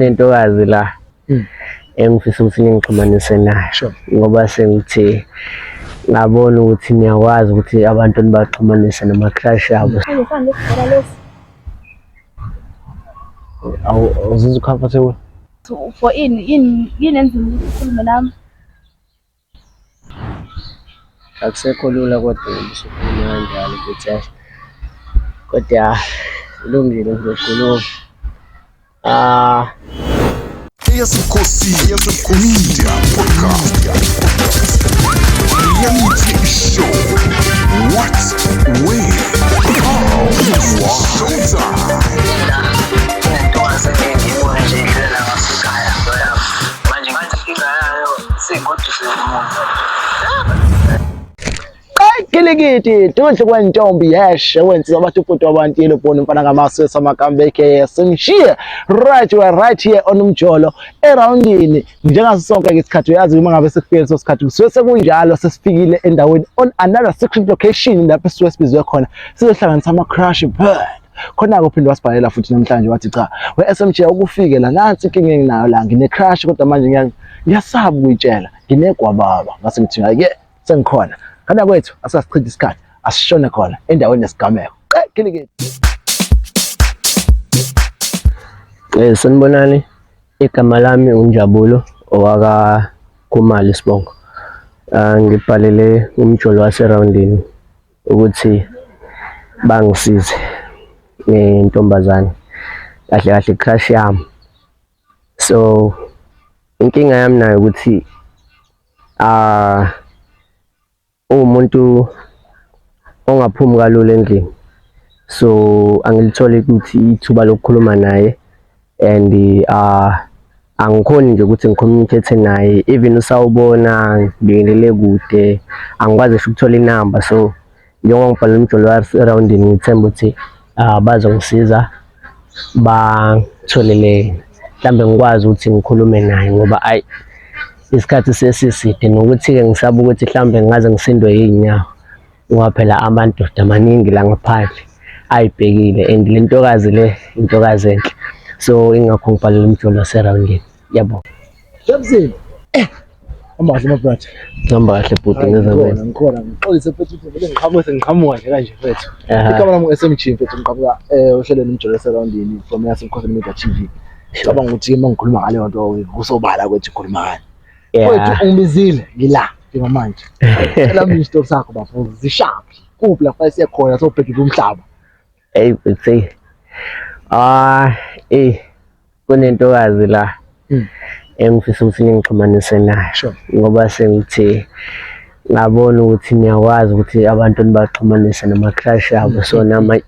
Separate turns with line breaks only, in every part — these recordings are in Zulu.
Nentokazi la engifisa ukuthi ningixhumanise nayo ngoba sengithi ngabona ukuthi niyakwazi ukuthi abantu nibaxhumanise nama-crush abo. Awuzizwa comfortable?
For ini yini yini enzima ukuthi ukhulume nami?
Akusekho lula kodwa ngoba usukhuluma kanjalo ukuthi kodwa kulungile ngizokhuluma. Ah.
Eyasemkhosini Media Podcast. Reality Show. What, where, how, showtime.
Kilikiti tudle kwentombi yeshe wenziwa abantu ubhuti wabantu yelo bhona umfana kamasu samakambe aka simshiye right, we are right here on Umjolo eroundini njengaso sonke isikhathi. Uyazi uma ngabe sekufike leso sikhathi kusuke sekunjalo, sesifikile endaweni on another secret location lapho esisuke sibizwe khona sizohlanganisa ama-crush bird khona-ke. Uphinde wasibhalela futhi namhlanje wathi, cha we-SMG, ukufike la, nansi inkinga enginayo la, ngine-crush kodwa manje ngiyasaba ukuyitshela, nginegwababa. Ngase ngithi hhayi-ke, sengikhona kana kwethu, asasichithe isikhathi, asishone khona endaweni yesigameko. Kilikiti.
Sanibonani, igama lami uNjabulo owaka Khumalo isibongo. Ngibhalele Umjolo waseRawundini ukuthi bangisize ngentombazane, kahle kahle crush yami. So inkinga yami nayo ukuthi uwumuntu ongaphumi kalula endlini, so angilitholi ukuthi ithuba lokukhuluma naye and angikhoni nje ukuthi ngi-communicate naye, even usawubona, ngibingelele kude, angikwazi ngisho ukuthola inamba. So njengoba ngibhalela Umjolo waseRawundini, ngithemba ukuthi bazongisiza bangitholele mhlambe ngikwazi ukuthi ngikhulume naye, ngoba ayi, isikhathi sesiside, nokuthi-ke ngisaba ukuthi mhlambe ngingaze ngisindwe yiy'nyawo, ngoba phela amadoda maningi la ngaphandle ayibhekile and le ntokazi le intokazi enhle, so ingakho ngibhalela Umjolo waseRawundini. Yabo.
Jabzini. Hamba kahle, my brother.
Hamba kahle, bhuti, ngeza.
Ngikhona, ngikhona. Ngixolise mfethu ukuthi vele ngiqhamuke sengiqhamuka nje kanje, mfethu. Igama lami u-SMG, mfethu, ngiqhamuka ohlelweni Umjolo waseRawundini from yasemkhosini Media TV. Ngicabanga ukuthi uma ngikhuluma ngaleyo nto kusobala kwethu ngikhuluma ngani. Mfethu, ungibizile, ngila njengamanje. Cela mina isitori sakho, bafo, zishaphi? Kuphi lapha siye khona sobhekile umhlaba?
Hey bhuti. Ah, kunentokazi la engifisa ukuthi ningixhumanise nayo ngoba sengithi ngabona ukuthi niyakwazi ukuthi abantu nibaxhumanise nama-crush abo, so nami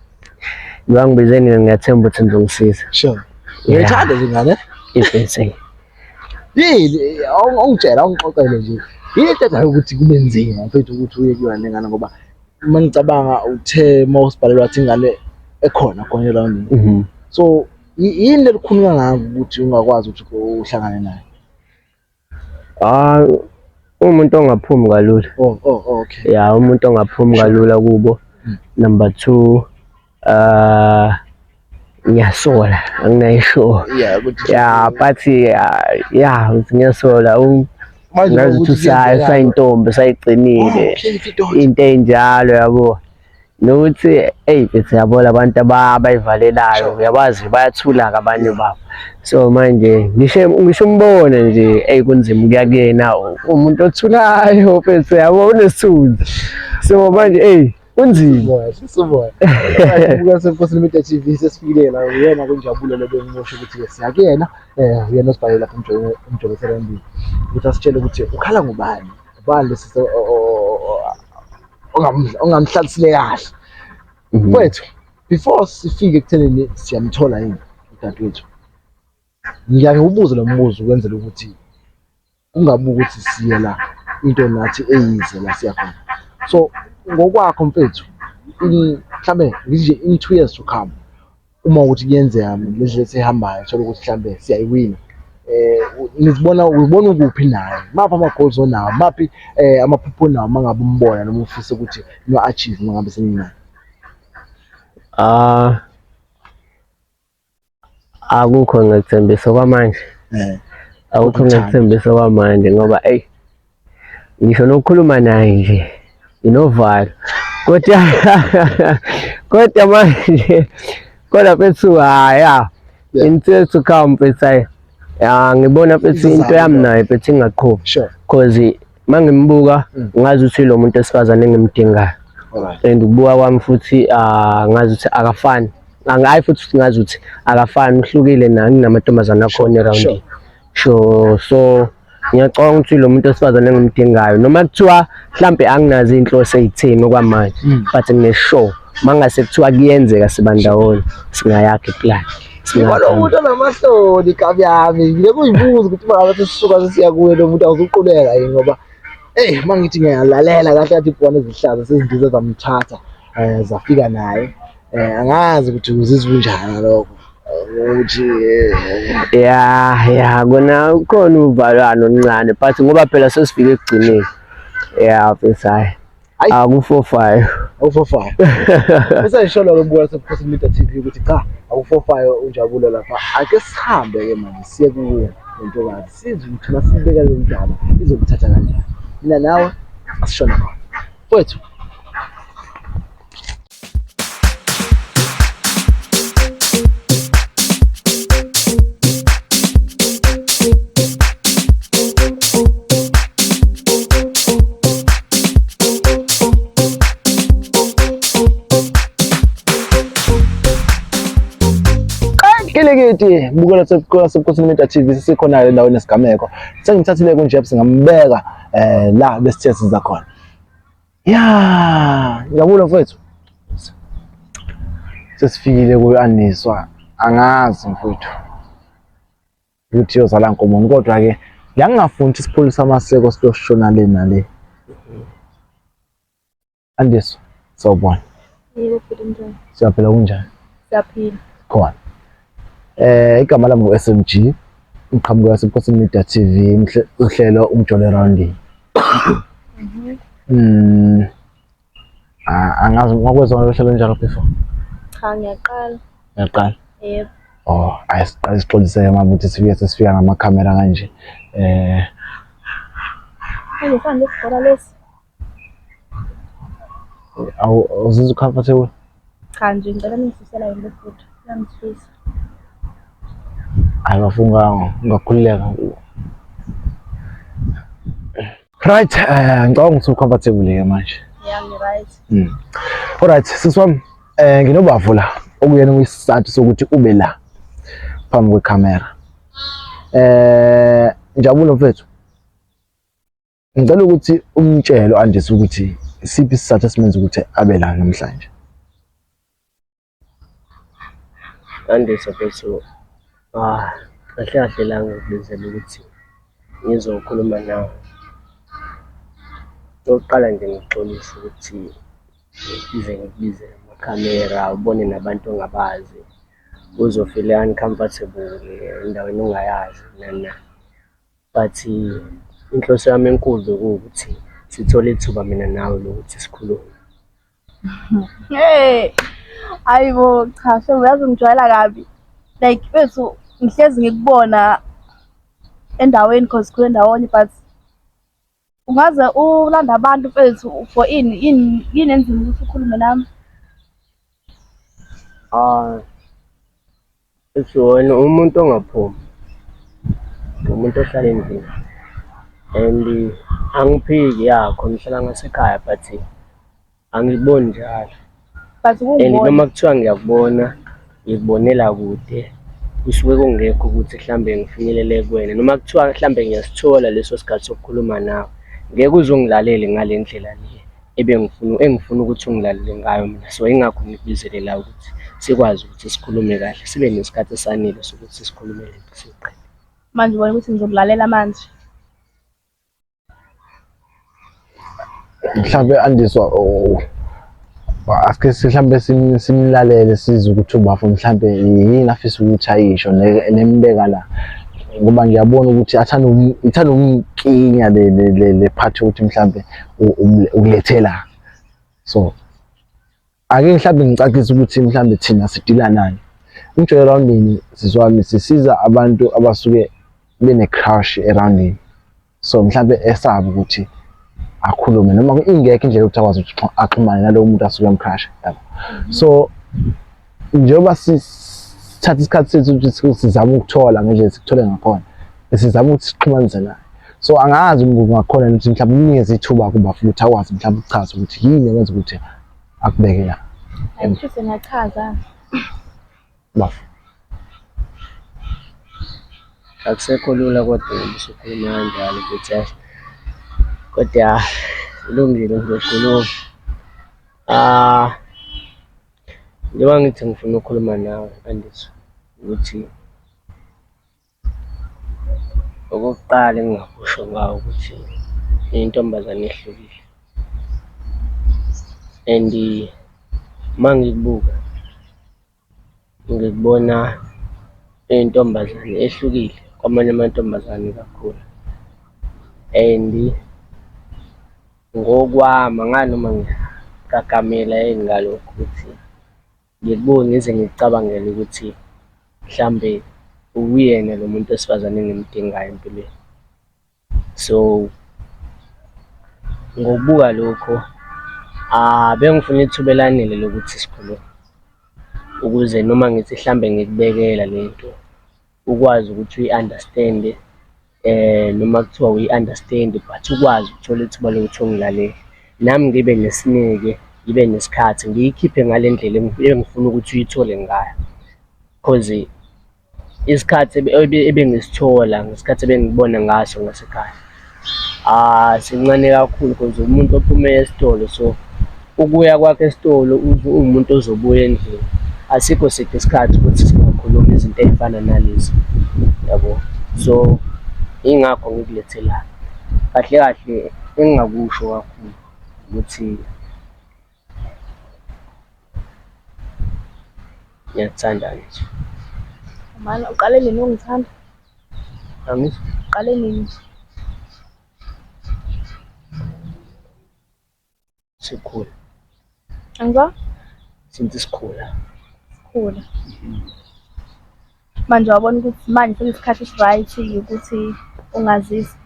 bangibize nina, ngiyathemba ukuthi nizongisiza.
Sure. Ngiyithanda izingane.
Ibhesi.
Yini ongitshela, ongixoxele nje. Yini into edala ukuthi kube nzima, mfethu, ukuthi uye kuyona lengane? Ngoba uma ngicabanga uthe uma usibhalelwa wathi ingane ekhona khona erawundini. So yini lelikhulu kangaka ukuthi ungakwazi ukuthi uhlangane naye?
Ah, umuntu ongaphumi kalula.
Oh, okay.
Ya, umuntu ongaphumi kalula kubo. Number 2, ngiyasola, anginayo sure.
Yeah, ukuthi
Ya, but ya, ukuthi ngiyasola
Manje
ngazi
ukuthi
ukuthi
kuyenzekani.
usayintombi usayigcinile.
Oh, okay, indoda.
Into enjalo, yabo, nokuthi eyi mfethu, yabo labantu abayivalelayo, uyabazi, bayathula-ke abanye babo. So manje ngisho umbona nje, eyi, kunzima ukuya kuyena, umuntu othulayo, mfethu, yabo, unesithunzi, so manje eyi, kunzima.
Moya, sisumoya. Buka seNkosini Media TV, sesifikile la uyena kunjabulo lo bengimusho ukuthi ke siya kuyena, uyena osibhalele lapha Umjolo Serendini ukuthi asitshele ukuthi ukhala ngubani, ubani lesi ongamhlalisile kahle. Mfethu, before sifike ekuthenini siyamthola yini udadewethu, ngiyake ngiwubuze lo mbuzo ukwenzela ukuthi kungabi ukuthi siyela into nathi eyize la siya khona. So ngokwakho, mfethu, in mhlambe ngithi nje in 2 years to come, uma ukuthi kuyenzeka le ndlela esihambayo, thola ukuthi mhlambe siyayiwina, nizibona, uzibona ukuphi naye? Maphi ama-goals onawo? Maphi amaphupho onawo uma ngabe umbona noma ufisa ukuthi niwa-achieve uma ngabe seninayo?
Ah. Akukho ngikuthembisa kwamanje. Akukho ngikuthembisa kwamanje ngoba eyi ngisho nokukhuluma naye nje nginovalo. Kodwa kodwa manje kodwa mfethu hhayi in years to come mfethu hhayi ya ngibona mfethu into yami naye mfethu ingaqhubi.
Sure.
Cause mangimbuka ngazi ukuthi lo muntu wesifazane engimdingayo.
Alright.
And ukubuka kwami futhi ngazi ukuthi akafani. Angayi futhi ngazi ukuthi akafani uhlukile nami namantombazane akhona eroundini. Sure. So ngiyacabanga ukuthi lo muntu wesifazane engimdingayo noma kuthiwa mhlambe anginazo inhloso ezitheni okwamanje but ngine-sure mangase kuthiwa kuyenzeka sibandawonye singayakha iplan.
Ngibona umuntu onamahloni kabi yami. Ngike kuyibuza ukuthi uma ngabe sesisuka sesiya kuye lo muntu awuzuquleka yini ngoba eyi uma ngithi ngiyalalela kahle kathi ibhukwane ezihlaza sezindize zamthatha zafika naye. Angazi ukuthi uzizwa unjani ngalokho. Ukuthi
Ya kona kukhona uvalwano oluncane but ngoba phela sesifike ekugcineni. Ya mfethu hhayi.
Hhayi.
Aku-4-5.
Aku-4-5. Usayisholo-ke buka laseBukhosini Media TV ukuthi cha aku-4-5 uNjabulo lapha. Ake sihambe-ke manje siye kuye le ntokazi sizwe ukuthi masibeka lolu daba izoluthatha kanjani. Mina nawe asishone khona. Mfowethu. Kilikiti buko laseBukhosini Media TV sisikhona endaweni yesigameko. Sengimthathile kuNjebs ngambeka la besithe siza khona. Ya, ngiyabula mfowethu. Sesifikile kuyo-Andiswa, angazi mfowethu ukuthi iyozala nkomoni kodwa ke la ngingafuni ukuthi sipholise amaseko siyoshona le nale. Andiswa, sawubona.
Yebo bhuti njani?
Siyaphila kunjani?
Siyaphila.
Khona. Igama lami ngu-SMG, ngiqhamuka yaseBukhosini Media TV, uhlelo Umjolo Rounding. Angazi ngakwenza ngalo hlelo njalo before?
Cha, ngiyaqala.
Ngiyaqala.
Yebo.
Oh, ayisiqale sixolise mama ukuthi sifike sesifika ngamakhamera kanje.
Angifani lesigora lesi.
Awuzizwa comfortable?
Cha nje ngicela ningisusela yona le futhi. Iyangithusa.
Hayi bafunga ungakhululeka. Right, ngicabanga ukuthi ucomfortable ke manje.
Yeah, ngi-right.
Alright, sisi wami, nginobavu la okuyena kuyisizathu sokuthi ube la phambi kwekhamera. Njabulo mfethu. Ngicela ukuthi umtshele u-Andisa ukuthi isiphi isizathu esimenza ukuthi abe la namhlanje.
Andisa mfethu, kahle kahle la ngikubizela ukuthi ngizokhuluma nawe. Okokuqala nje ngikuxolise ukuthi ngize ngikubize ngamakhamera ubone nabantu ongabazi, uzofila uncomfortable endaweni ongayazi nani nani. But inhloso yami enkulu bekuwukuthi sithole ithuba mina nawe lokuthi sikhulume.
Hey, hayibo cha shame uyazi ungijwayela kabi. Like mfethu ngihlezi ngikubona endaweni cause sikhule ndawonye but ungaze ulanda abantu mfethu for ini yini yini enzima ukuthi ukhulume nami?
Mfethu wena umuntu ongaphumi, umuntu ohlala endlini and angiphiki ya khona uhlala ngasekhaya but angikuboni njalo.
But
And
ukungibona
noma kuthiwa ngiyakubona, ngikubonela kude, kusuke kungekho ukuthi mhlambe ngifinyelele kuwena noma kuthiwa mhlambe ngiyasithola leso sikhathi sokukhuluma nawe, ngeke uze ungilalele ngale ndlela le ebengifuna engifuna ukuthi ungilalele ngayo mina. So yingakho ngikubizele la ukuthi sikwazi ukuthi sikhulume kahle, sibe nesikhathi esanele sokuthi sikhulume le nto siyiqede.
Manje ubona ukuthi ngizokulalela manje.
Mhlambe Andiswa asike mhlambe simlalele sizwe ukuthi ubafo mhlambe yini afisa ukuthi ayisho nembeka la, ngoba ngiyabona ukuthi athanda ithanda umkinya le part ukuthi mhlambe ukulethela. So ake mhlambe ngicacise ukuthi mhlambe thina sidila nani. Umjolo erawundini sisi wami sisiza abantu abasuke bene-crush erawundini. So mhlambe esaba ukuthi akhulume noma ingekho indlela yokuthi akwazi ukuthi axhumane nalowo muntu asuke emcrush yabo. So njengoba sithatha isikhathi sethu ukuthi sizame ukuthola ngendlela esikuthole ngakhona, sizame ukuthi sixhumanise naye. So angazi uma kungakhona ukuthi mhlawumbe umnikeze ithuba kuba futhi akwazi mhlawumbe ukuchaza ukuthi yini ekwenza ukuthi akubeke la.
Hayi kusho sengachaza.
Bafo.
Akusekho lula kodwa ngoba usukhuluma kanjalo ukuthi hhayi kodwa kulungile ngizokhuluma. Ah, njengoba ngithi ngifuna ukukhuluma nawe Andiswa ukuthi okokuqala engingakusho ngawe ukuthi uyintombazane ehlukile and uma ngikubuka ngikubona uyintombazane ehlukile kwamanye amantombazane kakhulu and ngokwami angazi noma ngiyagagamela yini ngalokho ukuthi ngikubuke ngize ngikucabangele ukuthi mhlambe uwuyena lo muntu wesifazane engimdingayo empilweni. So, ngokubuka lokho, bengifuna ithuba elanele lokuthi sikhulume ukuze noma ngithi hlambe ngikubekela le nto ukwazi ukuthi uyi-understand-e noma kuthiwa awuyi-understand-i but ukwazi ukuthola ithuba lokuthi ungilalele. Nami ngibe nesineke, ngibe nesikhathi, ngiyikhiphe ngale ndlela engifuna ukuthi uyithole ngayo cause isikhathi ebengisithola ngesikhathi ebengibona ngaso ngasekhaya, sincane kakhulu cause umuntu ophume esitolo so ukuya kwakhe esitolo uwumuntu ozobuya endlini. Asikho side isikhathi ukuthi singakhuluma izinto ey'fana nalezi, yabo. So, yingakho ngikulethe la. Kahle kahle engingakusho kakhulu ukuthi ngiyakuthanda nje.
Mani uqale nini ungithanda?
Angizwa?
Uqale nini?
Sikhula.
Angizwa?
Since sikhula.
Sikhula. Manje wabona ukuthi manje sekuyisikhathi esi-right ukuthi ungazisa.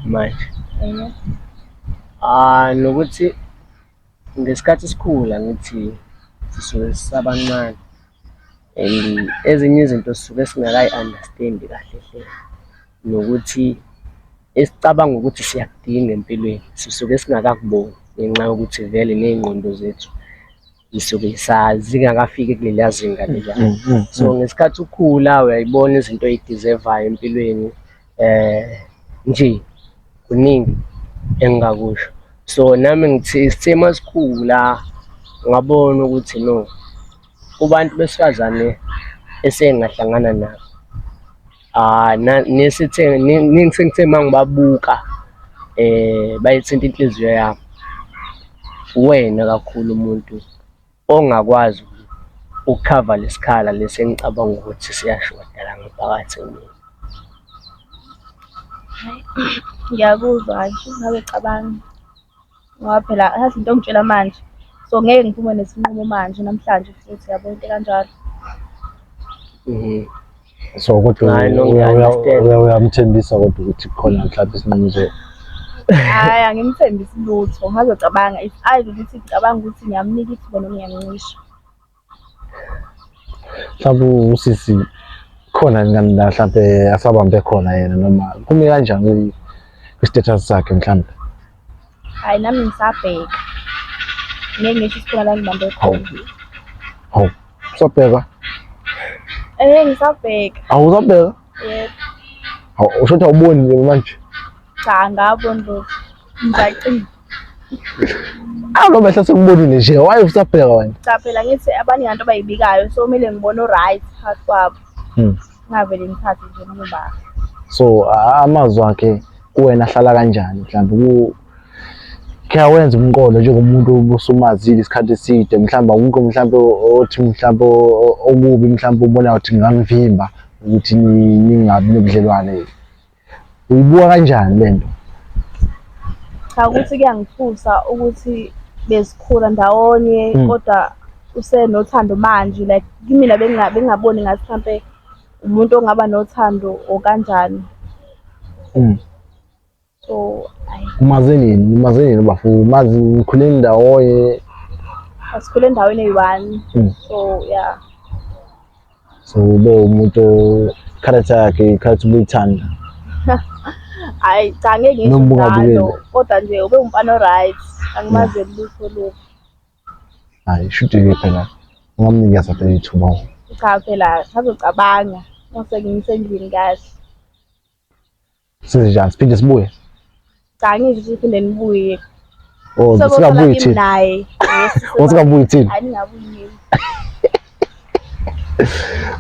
Manje.
Ehe.
Ah nokuthi ngesikhathi sikhula ngithi sisuke sisabancane and ezinye izinto sisuke singakayi-understand kahle hle nokuthi esicabanga ukuthi siyakudinga empilweni sisuke singakakuboni ngenxa yokuthi vele ney'ngqondo zethu zisuke zingakafiki kuleliya zinga leliya. So ngesikhathi ukhula uyayibona izinto oyidizevayo empilweni nje kuningi engingakusho. So nami ngithi sithe masikhula ngabona ukuthi no, kubantu besifazane esengahlangana nabo sengithe uma ngibabuka bayithinta inhliziyo yami. Uwena kakhulu umuntu ongakwazi ukukhava le sikhala lesi engicabanga ukuthi siyashoda la ngaphakathi kumina.
Hhayi, ngiyakuzwa nje ngabe cabanga ngoba phela yazi into ongitshela manje, so ngeke ngiphume nesinqumo manje namhlanje futhi yabo into ekanjalo.
So kodwa
Hayi, no, ngiya-understand.
uyamthembisa kodwa ukuthi khona mhlawumbe isinqumo
Hhayi, angimthembisi lutho ngazocabanga it's either ukuthi ngicabanga ukuthi ngiyamnika ithuba noma ngiyamncisha.
Mhlawumbe usisi khona ngani la mhlawumbe asabambe khona yena noma kume kanjani kwi-status sakhe mhlawumbe.
Hhayi nami ngisabheka. Ngeke ngisho isikhona la ngibambe khona.
Hawu, usabheka?
Eh ngisabheka.
Awu usabheka?
Yebo.
Hawu, usho ukuthi awuboni nje manje?
Cha angaboni lutho. Ngisacina.
Awu noma mhlawumbe sekubonile nje, why usabheka wena?
Cha phela ngithi abaningi abantu abayibikayo so kumele ngibone o-right phakathi kwabo. Ngingavele ngithathe nje noma ubani.
So amazwi akhe kuwena ahlala kanjani mhlawumbe ku khe awenza umqondo njengomuntu obusumazile isikhathi eside mhlawumbe akukho mhlawumbe othi mhlawumbe okubi mhlawumbe ubona ukuthi ngingamvimba ukuthi ningabi nobudlelwane. Uyibuka kanjani le nto?
Cha ukuthi kuyangithusa ukuthi besikhula ndawonye kodwa Usenothando manje like kimina bengingaboni ngathi mhlampe umuntu ongaba nothando or kanjani. So ayi.
Umaze nini? Umaze nini bafo? Umazi nikhule ndawonye?
Asikhule endaweni eyi-one. So yeah.
So ube umuntu character yakhe, character ubuyithanda.
Hayi cha, ngeke ngisho
Noma ungabukeli.
njalo, kodwa nje ube umfana o-right, angimazeli lutho lutho.
Hayi, shuthi-ke phela ungamnikeza phela ithuba.
Cha phela sazocabanga mase ngisendlini kahle.
Size njani? Siphinde sibuye?
Cha, ngisho ukuthi phinde nibuye.
Oh,
Sokosala
singabuyi
kimi
thina.
naye. Yes,
Oh, singabuyi thina.
Hayi, ningabuyi.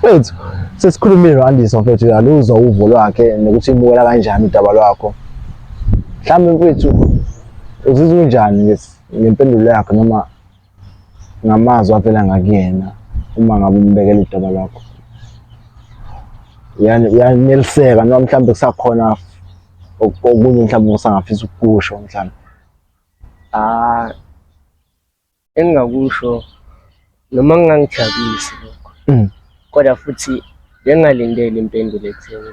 Wethu, sesikhulumile no-Andiswa mfethu, aluzwa uvo lwakhe nokuthi ibukela kanjani udaba lwakho. Mhlawumbe mfethu uzizwa unjani ngempendulo yakhe noma ngamazwi avela ngakuyena uma ngabe umbekela udaba lwakho? Uyaneliseka noma mhlawumbe kusakhona okunye mhlawumbe usangafisa ukukusho mhlawumbe?
Ah, engingakusho noma kungangijabulisi lokho, kodwa futhi bengingalindele impendulo etheni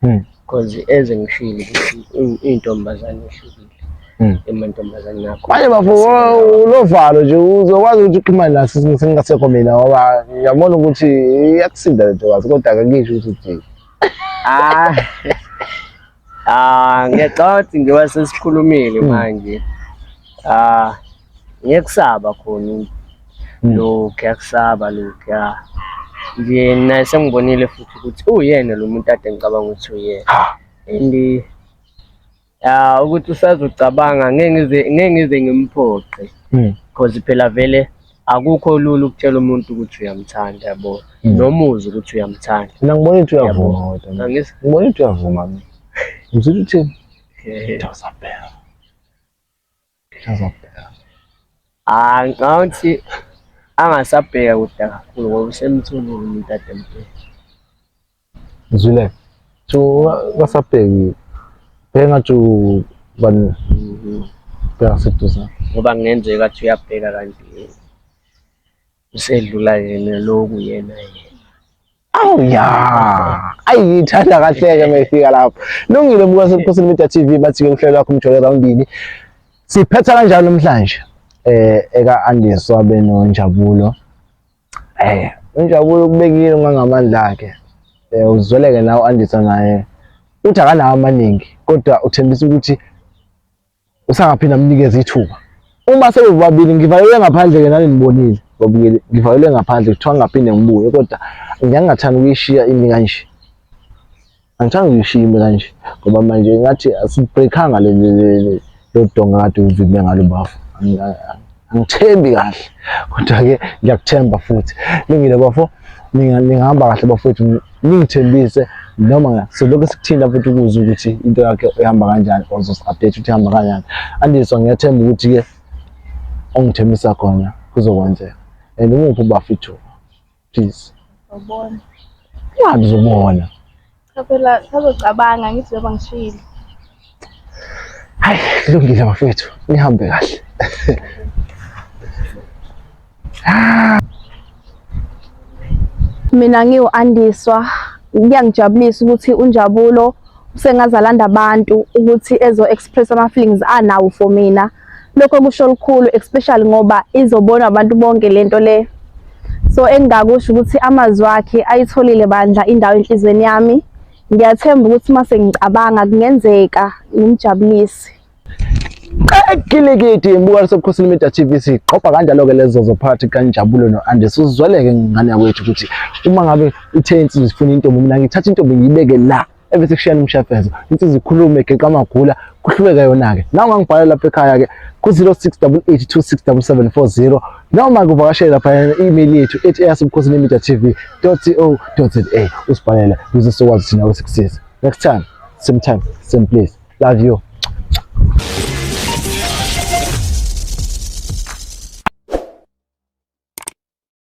kuyena, cause eze ngishilo ukuthi iy'ntombazane ehlukile emantombazane akho.
Manje bafo, ulovalo nje uzokwazi ukuthi uxhumane naso sengingasekho mina, ngoba ngiyabona ukuthi iyakusinda le ntokazi, kodwa akakisho ukuthi uthini.
Ah, ah, ngiyacabanga ukuthi njengoba sesikhulumile manje, ah, ngiyakusaba khona lokhu, ngiyakusaba lokhu, ya. Nje naye sengibonile futhi ukuthi uyena lo muntu ade ngicabanga ukuthi uyena. And ya, ukuthi usazocabanga, ngeke ngize ngimphoqe, because phela vele akukho lula ukutshela umuntu ukuthi uyamthanda, yabo, noma uzwe ukuthi uyamthanda.
Mina ngibona ukuthi uyavuma kodwa.
Angizwa.
Ngibona ukuthi uyavuma mina. Ngizwe uthini? Ngizabheka. Ngizabheka.
Ah, ngicabanga ukuthi angasabheka kude kakhulu ngoba usemtholile umuntu ade embheka.
Ngizwile. So ungasabheki. Bheka ngathi ubani bheka seduze.
Ngoba kungenzeka athi uyabheka kanti usedlula yena loku yena yena.
Awu ya. Ayi, ngithanda kahle-ke uma ifika lapho. Lungile, buka Sebukhosini Media TV, bathi-ke uhlelo lwakho Umjolo Erawundini. Siphetha kanjalo namhlanje. Eka Andiswa benoNjabulo. UNjabulo kubekile ngangamandla akhe. Uzweleke nawe Andiswa, naye uthi akanawo amaningi kodwa uthembisa ukuthi usangaphinda amnikeze ithuba. Uma sebebabili ngivalelwe ngaphandle ke, nani nibonile babukeli, ngivalelwe ngaphandle, kuthiwa ngingaphinde ngibuye, kodwa ngiyangathanda ukuyishiya imi kanje. Angithandi ukuyishiya imi kanje ngoba manje ngathi asibreakanga le lo donga kade uvimbe ngalo bafo. Angithembi kahle kodwa ke ngiyakuthemba futhi. Lungile bafo, ningahamba kahle bafowethu, ningithembise noma solokhu sikuthinta futhi ukuze ukuthi into yakhe ihamba kanjani, uzosi-update ukuthi ihamba kanjani. Andiswa, ngiyathemba ukuthi-ke ongithembisa khona kuzokwenzeka, and umuphi ubafo ithuba please.
Uzobona.
Ungabi uzobona.
Cha phela sazocabanga, ngithi njengoba ngishilo.
Hayi, kulungile bafethu, nihambe kahle.
Mina ngiwu-Andiswa, kuyangijabulisa ukuthi uNjabulo usengaze alanda abantu ukuthi ezo-express ama-feelings anawo for mina. Lokho kusho lukhulu, especially ngoba izobonwa abantu bonke lento le. So engingakusho ukuthi amazwi akhe ayitholile bandla indawo enhliziyweni yami. Ngiyathemba ukuthi mase ngicabanga kungenzeka ngimjabulise.
Gilikidi, mbuka Sebukhosini Media TV, siqopha kanjalo-ke lezo zophakathi kaNjabulo no-Andis. Uzweleke ngane yakwethu ukuthi uma ngabe ithe insizwa ifuna intombi, mina ngithatha intombi ngiyibeke la ebese kushiyana umshefezo, insizwa ikhulume geqa amagula, kuhluleke yona-ke. Nawe ungangibhalela lapha ekhaya-ke ku-0688267740 noma kuvakashele lapha i-email yethu ethi eyasebukhosini media tv co za, usibhalele ukuze sizokwazi thina ukuthi kusize. Next time, same time, same place. Love you.